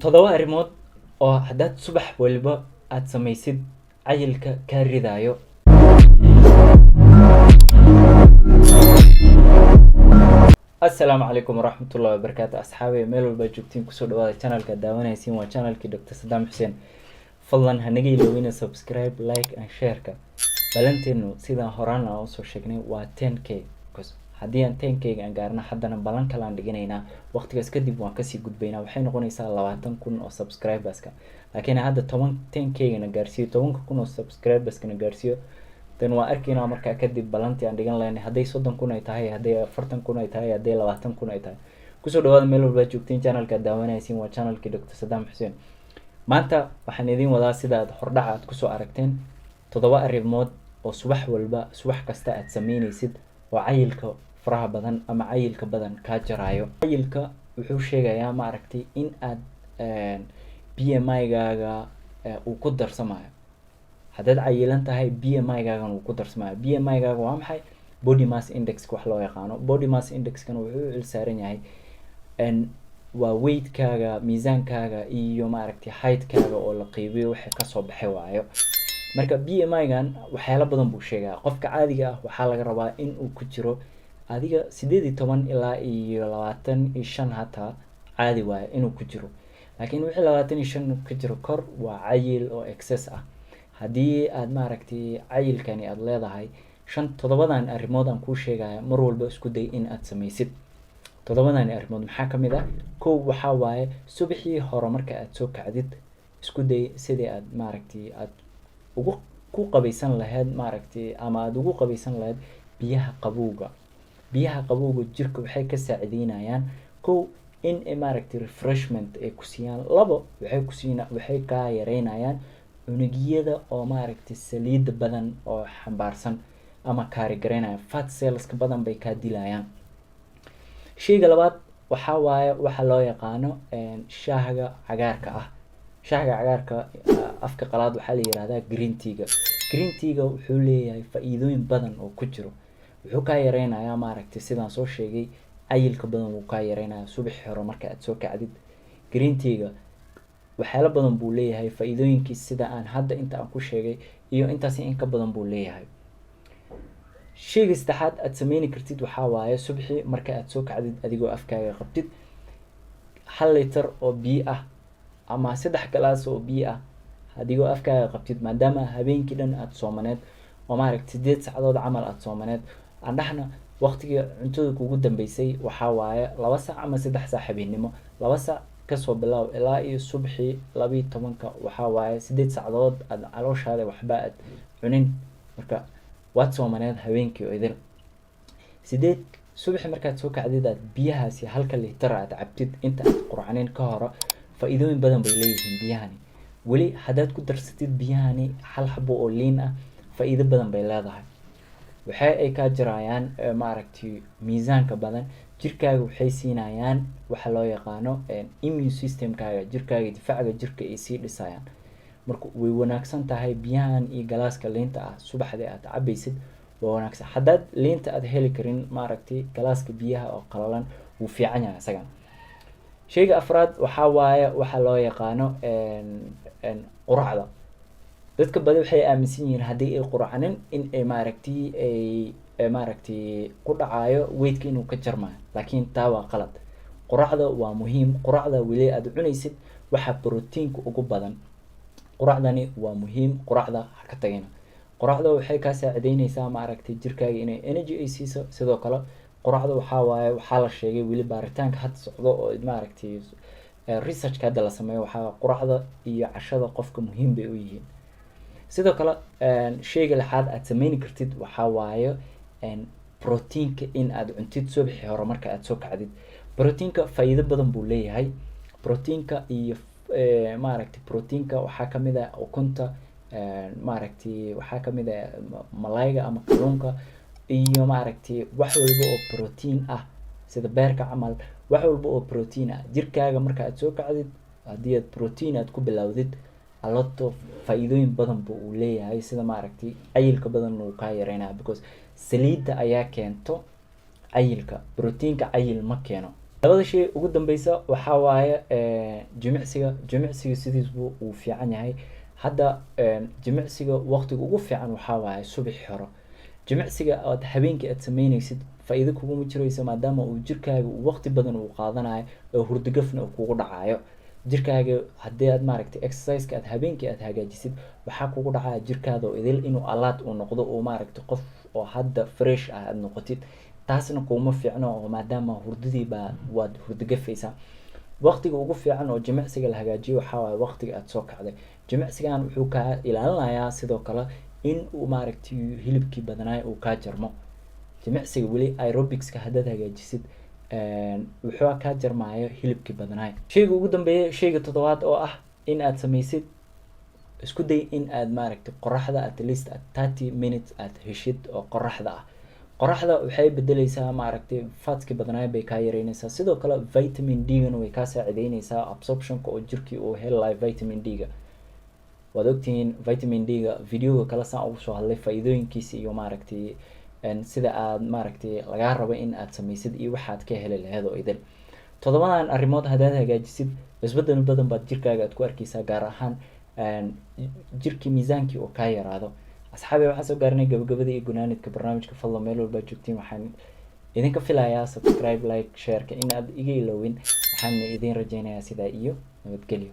Toddoba arrimood oo haddaad subax waliba aad samaysid cayilka kaa ridaayo. Assalaamu calaykum waraxmatullahi wabarakaatu, asxaabey meel walba joogtiin, kusoo dhawaada channelka daawanaysiin, waa channelkii Dr. Saddam Xuseen. Fadlan hanaga iloowina subscribe, like and share-ka. Balanteenu sidaan horaan aan usoo sheegnay waa 10K, because haddii aan 10K ga aan gaarno, haddana balan kale aan dhiganaynaa. Waqtigaas kadib waan kasii gudbaynaa, waxay noqonaysaa 20,000 oo subscriberska. Laakiin hadda toban 10K gana gaarsiiyo, 10,000 oo subscriberskana gaarsiiyo, then waan arkaynaa markaa kadib balantii aan dhigan lahaynay, hadday 30,000 ay tahay, hadday 40,000 ay tahay, hadday 20,000 ay tahay. Kusoo dhawaada meel walba joogtiin, channelka daawanaysiin waa channelkii Dr. Saddam Xuseen. Maanta waxaan idiin wadaa, sida aad hordhaca aad kusoo aragteen, toddoba arrimood oo subax walba, subax kasta aad sameynaysid oo cayilka faraha badan ama cayilka badan kaa jaraayo. Cayilka wuxuu sheegayaa, ma aragtay, in aad BMI gaaga uu ku darsamayo. Haddaad cayilan tahay, BMI gaagan wuu ku darsamayo. BMI gaaga waa maxay? Body mass index wax loo yaqaano. Body mass indexkana wuxuu u xilsaaran yahay waa weightkaaga, miisaankaaga iyo, maaragtay, heightkaaga oo la qeybiyo wixii kasoo baxay waayo. Marka BMI gan waxyaalo badan buu sheegaa. Qofka caadiga ah waxaa laga rabaa in uu ku jiro adiga 18 ilaa iyo 25, hataa caadi waayo inuu ku jiro. Laakiin wixii 25 ka jiro kor waa cayil oo excess ah. Haddii aad, maaragtay, cayilkani aada leedahay, shan toddobadan arrimood aan kuu sheegaya mar walba isku day in aad samaysid. Toddobadani arrimood maxaa ka mid ah? Kow waxaa waaye, subaxii hore marka aad soo kacdid, isku day sidii aad, maaragtay, aad ugu ku qabaysan lahayd, maaragtay, ama aada ugu qabaysan lahayd biyaha qabowga. Biyaha qabowga jirka waxay ka saacideynayaan, kow, in ay, maaragtay, refreshment ay ku siiyaan. Labo, waxay ku siina, waxay kaa yareynayaan unugyada oo, maaragtay, saliida badan oo xambaarsan ama carry gareynaya fat cellska badan bay kaa dilayaan. Sheyga labaad waxaa waaye waxa loo yaqaano shaahaga cagaarka ah. Shaahaga cagaarka, afka qalaad waxaa la yihahdaa green tea-ga. Green tea-ga wuxuu leeyahay faa-iidooyin badan oo ku jiro. Wuxuu kaa yareynayaa, maaragtay, sidaan soo sheegay, cayilka badan wuu kaa yareynaya subaxii hore marka aad soo kacdid. Green tea-ga waxyaalo badan buu leeyahay, faa-iidooyinkiis sida aan hadda inta aan ku sheegay iyo intaasi in ka badan buu leeyahay. Sheyga saddexaad aad sameyni kartid waxaa waaye, subaxii marka aad soo kacdid, adigoo afkaaga qabtid 1 liter oo biyo ah ama 3 galaas oo biyo ah, adigoo afkaaga qabtid, maadaama habeenkii dhan aada soomaneed oo, maaragta, 8 saacadood camal aada soomaneed, aan dhahna waqtigii cuntada kugu dambeysay waxaa waaye 2 saac ama 3 saac habeennimo. 2 saac kasoo bilaaw ilaa iyo subaxii 12-ka, waxaa waaye 8 saacadood aad calooshaada waxba aad cunin. Marka waad soomaneed habeenkii oo idil. Sideed subaxi markaad soo kacdid, aad biyahaasi halka litar aad cabtid inta aad qurcanin ka hore, faa-iidooyin badan bay leeyihiin biyahani. Weli haddaad ku darsatid biyahani hal xabo oo liin ah, faa-iido badan bay leedahay. Waxa ay kaa jirayaan, maaragtay, miisaanka badan. Jirkaaga waxay siinayaan waxa loo yaqaano immune systemkaaga, jirkaaga difaaca jirka ay sii dhisayaan. Marka way wanaagsan tahay biyahan iyo galaaska liinta ah subaxdii aad cabaysid, waa wanaagsan. Haddaad liinta aad heli karin, maaragtay, galaaska biyaha oo qalalan wuu fiican yahay isagan. Sheyga afraad waxaa waaye waxa loo yaqaano quracda. Dadka badi waxay aaminsan yihiin haddii ay qurcanin in ay, maaragtay, ay, maaragtay, ku dhacayo weightka inuu ka jarmayo, laakiin taa waa qalad. Quraacda waa muhiim. Quraacda weli aad cunaysid waxa borotiinka ugu badan. Quraacdani waa muhiim, quraacda ha ka tagina. Quraacda waxay kaa saacideyneysaa, maaragtay, jirkaaga inay energy ay siiso. Sidoo kale quraacda waxaa waaye, waxaa la sheegay weli baaritaanka hadda socdo oo, maaragtay, researchka hadda la sameeyo, waxaa quraacda iyo cashada qofka muhiim bay u yihiin. Sidoo kale sheyga lixaad aad sameyni kartid waxaa waaye brotiinka in aad cuntid subaxii hore marka aad soo kacdid. Brotiinka faa'iido badan buu leeyahay. Brotiinka iyo, maaragtay, brotiinka waxaa kamid ah ukunta, maaragtay, waxaa kamid ah malayga ama kalluunka iyo, maaragtay, wax walba oo brotiin ah sida beerka camal. Wax walba oo brotiin ah jirkaaga marka aad soo kacdid, haddii aad brotiin aad ku bilowdid, a lot of faa'iidooyin badan bu uu leeyahay, sida, maaragtay, cayilka badan uu kaa yareynaya, because saliidda ayaa keento cayilka, brotiinka cayil ma keeno. Labada shay ugu dambeysa waxaa waaye jimicsiga. Jimicsiga sidiisbu uu fiican yahay. Hadda jimicsiga waqtiga ugu fiican waxaa waaye subaxii hore. Jimicsiga aad habeenkii aad sameyneysid faa'iido kuguma jirayso, maadaama uu jirkaaga uu waqti badan uu qaadanayo oo hurdagafna uu kugu dhacayo jirkaaga. Haddii aad, maaragtay, exerciseka aad habeenkii aad hagaajisid, waxaa kugu dhacaya jirkaada oo idil inuu alert uu noqdo, oo, maaragtay, qof oo hadda fresh ah aad noqotid. Taasna kuma fiicno, oo maadaama hurdadii baa waad hurdagafaysaa. Waqtiga ugu fiican oo jimicsiga la hagaajiyo waxaa waaye waqtiga aad soo kacday. Jimicsigan wuxuu kaa ilaalinayaa sidoo kale in uu, maaragtay, hilibkii badanaay uu kaa jarmo. Jimicsiga weli aerobicska haddaad hagaajisid, wuxuu kaa jarmaayo hilibkii badanaay. Shayga ugu dambeeya, shayga toddobaad, oo ah in aad sameysid, isku day in aad, maaragtay, qoraxda at least at 30 minutes aad heshid oo qoraxda ah. Qoraxda waxay bedeleysaa, maaragtay, fatski badanaay bay kaa yareyneysaa. Sidoo kale vitamin D-gana way kaa saacideyneysaa absorptionka oo jirkii uu heli vitamin D-ga. Waad ogtihiin vitamin D-ga, videoga kale saan ugu soo hadlay faa'iidooyinkiisa iyo, maaragtay, sida aad, maaragtay, lagaa rabo in aad sameysid iyo waxaad ka heli lahayd oo idil. Toddobadan arrimood haddaad hagaajisid, isbedel badan baad jirkaaga aad ku arkeysaa, gaar ahaan jirkii miisaankii oo kaa yaraado. Asxaabi, waxaan soo gaarnay gabagabada iyo gunaanidka barnaamijka. Fadlan, meel walbaad joogtiin, waxaan idinka filayaa subscribe, like, shareka in aad iga ilowin. Waxaan idin rajeynayaa sidaa iyo nabadgelyo.